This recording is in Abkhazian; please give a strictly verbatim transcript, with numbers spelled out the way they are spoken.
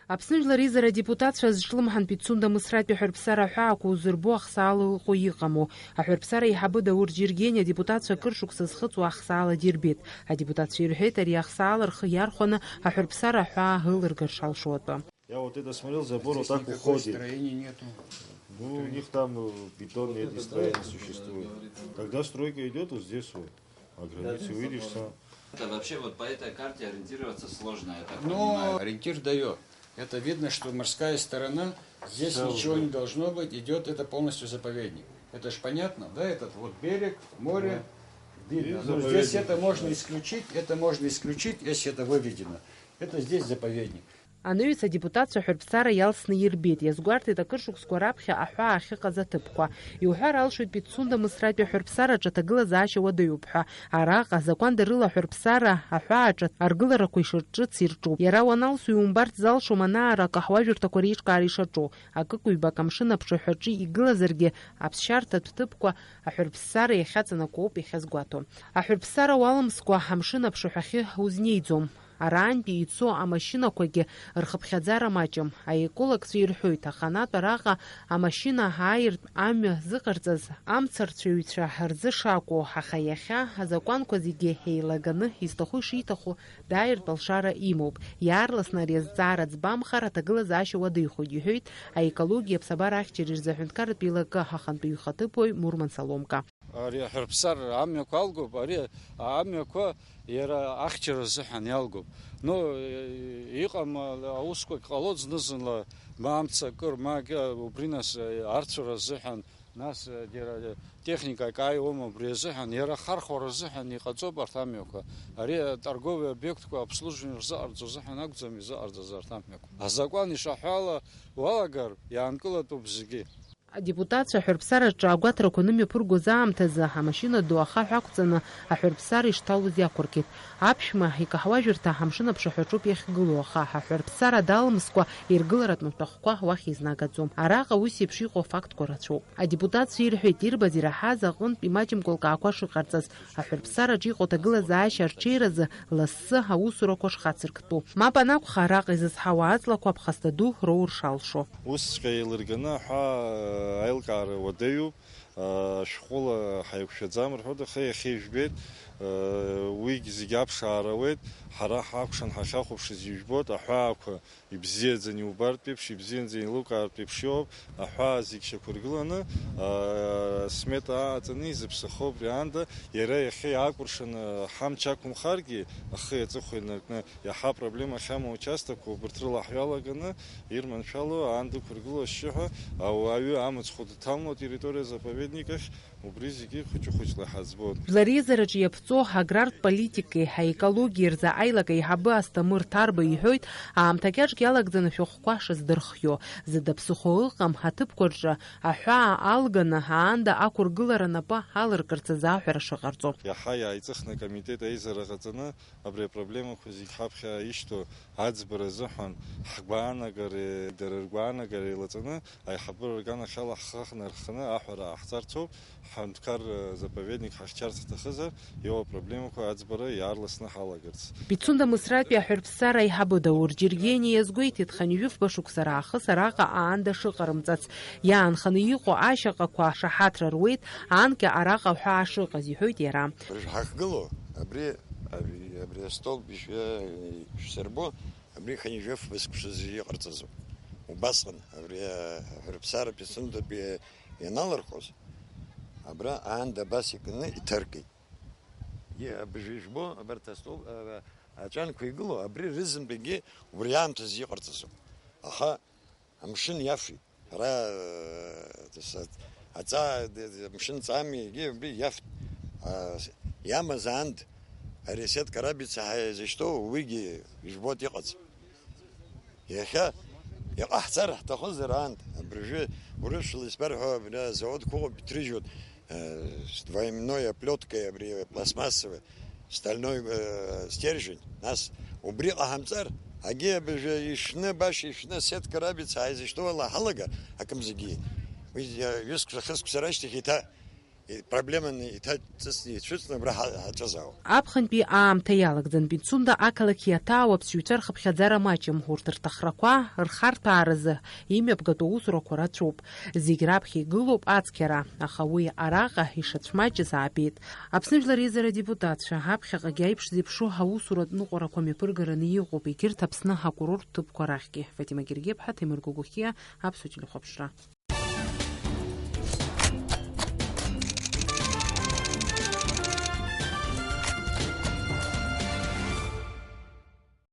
Аԥсны Жәлар Реизара адепутатцәа зҿлымҳан Пицунда Мысратәи аҳәырԥсара аҳәаақәа узырбо ахсаала ыҟоу иҟаму. Аҳәырԥсара аиҳабы Даур Џьергени адепутатцәа акыр шықәса зхыҵуа ахсаала дирбеит. Адепутатцәа ирҳәеит, ари ахсаала рхы иархәаны аҳәырԥсара аҳәаа ылыргар шалшо атәы. Я вот это смотрел, забор вот так уходит. Ну, у них там э, бетонные эти строения существуют. Когда стройка идет, вот здесь вот, а границы видишь сам. Это вообще вот по этой карте ориентироваться сложно, я так понимаю. Но ориентир дает. Это видно, что морская сторона, здесь ничего не должно быть, идет это полностью заповедник. Это ж понятно, да? Этот вот берег, море, видно. Ну, здесь это можно исключить, это можно исключить, если это выведено. Это здесь заповедник. Анаҩс адепутатцәа аҳәырԥсара иалсны ирбеит, иазгәарҭеит акыр шықәсқәа раԥхьа аҳәаа ахьыҟаз аҭыԥқәа. Иуҳәар алшоит, Пицунда Мысратәи аҳәырԥсараҿы аҭагылазаашьа уадаҩуп ҳәа. Араҟа, закәандарыла аҳәырԥсара аҳәааҿы аргыларақәа ишырҿыц ирҿуп. Иара уаналс иумбарц залшом анаара акаҳуажәырҭақәа реиҿкаара ишаҿу. Акык-ҩбак амшын аԥшаҳәаҿы игылазаргьы, аԥсшьарҭатә ҭыԥқәа аҳәырԥсара иахьаҵанакуоуп иахьазгәаҭо. Аҳәырԥсара уалымскәа амшын аԥшаҳәахьы узнеиӡом. Араантәи ицо амашьынақәагьы рхыԥхьаӡара маҷым. Аекологцәа ирҳәоит, аханатә араҟа амашьына ааиртә амҩа зыҟарҵаз амцарцәаҩцәа рзы шакәу, аха иахьа азакәанқәа зегьы еилаганы изҭаху ишиҭаху дааиртә алшара имоуп. Иаарласны ари азҵаара ӡбамхар аҭагылазаашьа уадаҩхоит, иҳәеит аекологиа аԥсабара ахьчареи рзы аҳәынҭқарратә еилакы ахантәаҩы ихаҭыԥуаҩ Мурман Саломка. Ари аҳәырԥсар амҩақәа алгоуп, ари амҩақәа иара ахьчара азыҳәан иалгоуп. Ну, иҟам аусқәагь ҟалоит зны-зынла, ма амца акыр, ма акы, убри нас арцәара азыҳәан, нас џьара техникак ааиуам, убри азыҳәан, иара ахархәара азыҳәан иҟаҵоуп арҭ амҩақәа. Ари аторговый объектқәа обслуживание рзыҟарҵо азыҳәан акәӡам изыҟарҵаз арҭ амҩақәа. Азакәан ишаҳәо ала уалагар, иаанкылатәуп зегьы. Адепутатцәа аҳәырԥсараҿы агәаҭарақәа нымҩаԥыргоз аамҭазы, амашьына ду ахаҳә ақәҵаны аҳәырԥсара ишҭалоз иақәыркит. Аԥшәма икаҳуажәырҭа амшын аԥшаҳәаҿоуп иахьгылоу, аха аҳәырԥсара далымскәа иргыларатә маҭәахәқәа уахь изнагаӡом. Араҟа ус еиԥш иҟоу афактқәа рацәоуп. Адепутатцәа ирҳәеит, ирбаз ираҳаз аҟынтә имаҷымкәа лкаақәа шыҟарҵаз, аҳәырԥсараҿы иҟоу аҭагылазаашьа арҽеиразы лассы аусурақәа шхацырктәу. Мап анакәха, араҟа изызҳауа аҵлақәа аԥхасҭа ду роур шалшо. Усҵәҟьа еилырганы аҳәаа аилкаара уадаҩуп, ашәҟәыла ҳаиқәшәаӡам рҳәоит, аха иахьа ижәбеит, уигь зегь аԥшаара ауеит, ҳара ҳакәшан ҳахьахәаԥшыз ижәбоит, аҳәаақәа ибзиаӡаны иубартә еиԥш, ибзиаӡаны еилукаартә еиԥш иоуп, аҳәаа зегь шьақәыргыланы, смета ааҵаны изыԥсахо убри аанда, иара иахьа иаакәыршаны ҳамч ақәымхаргьы, ахи аҵыхәеи инаркны, иаҳа апроблема ахьамоу участокқәа убырҭ рыла ҳҩалаганы ирманшәало аан дықәыргыло ашьшьыҳәа ауаҩы амыцхә дҭамло атерриториа заповедник ахь, убри зегьы хәыҷы-хәыҷла иҳаӡбоит. Жәлар реизараҿы иаԥҵоу аграртә политикеи аекологиеи рзы аилак аиҳабы Асҭамыр Ҭарба иҳәоит, аамҭа кьаҿк иалагӡаны ашәҟәқәа шаздырхио. Зда ԥсыхәа ыҟам аҭыԥқәа рҿы аҳәаа алганы аанда ақәыргылара напы аларкырц азы аҳәара шыҟарҵо. Иаҳа иааиҵыхны акомитет аизара ҟаҵаны, абри апроблемақәа зегь ҳаԥхьа ишьҭоу аӡбара азыҳәан, ҳгәаанагареи дара ргәаанагареи еилаҵаны, аиҳабыра рганахьала ҳхы ҳнарханы аҳәара ҟаҳҵарц ауп, ҳҳәынҭқар заповедник ҳахьчарц ҳҭахызар, иоуа апроблемақәа аӡбара иаарласны ҳалагарц. Пицунда Мысратәи аҳәырԥсара аиҳабы Даур Џьергениа иазгәеиҭеит, хынҩажәи фба шықәса раахыс араҟа аанда шыҟарымҵац, иаанханы иҟоу ашьаҟақәа шаҳаҭра руеит, анкьа араҟа аҳәаа шыҟаз, иҳәоит иара. Ҳахьгылоу абри, абри, абри астолб ишәа-, ишәсырбо, абри хынҩажәи фба шықәсазы иҟарҵазоуп. Убасҟан абри аҳәырԥсара Пицундатәи ианалырхоз, абра аанда абас икны иҭаркит. Е, абыржә ижәбо, абарҭ астол, а, аҵәанқәа игылоу, абри рызынтәыгьы убри аамҭазы иҟарҵазоуп. Аха амшын иафеит. Ара, э, тас-, аҵаа, д-, д-, амшын ҵаами, егьи убри иафт. А, с-, иамаз аанд, ари Сет Карабица ҳәа изышьҭоу, уигьы ижәбоит иҟац. Иахьа иҟаҳҵар ҳҭахызар аанд, абыржәы урысшәала исбар ҳәа абри азаводқәа ыҟоуп, иҭрыжьуеит, э, с двойной оплёткой, абри пластмассовый, стальной, э, стержень. Нас убри ҟаҳамҵар, агьи абыржәы ишны, баша ишны, Сет Карабица ҳәа изышьҭоу ала ҳалагар, акымзагьы. Уи, э, ҩыск хыск сара ашьҭахь еиҭа Проблеманы иҭаҵысны ицәыҵны абра ҳа-, ҳаҿызаауа. Аԥхынтәи аамҭа иалагӡан Пицунда ақалақь иаҭаау аԥсҩцәа рхыԥхьаӡара маҷым. Урҭ рҭахрақәа рхарҭәааразы имҩаԥгатәу аусурақәа рацәоуп. Зегь раԥхьа игылоуп ацқьара, аха уи араҟа ишацәмаҷыз аабеит. Аԥсны Жәлар Реизара адепутатцәа аԥхьаҟагьы аиԥш зеиԥшу аусуратә ныҟәарақәа мҩаԥыргараны иҟоуп, егьырҭ Аԥсны акурорттә ҭыԥқәа рахьгьы. Фатима Гергеԥҳа, Ҭемыр Гогохиа, Аԥсуа телехәаԥшра.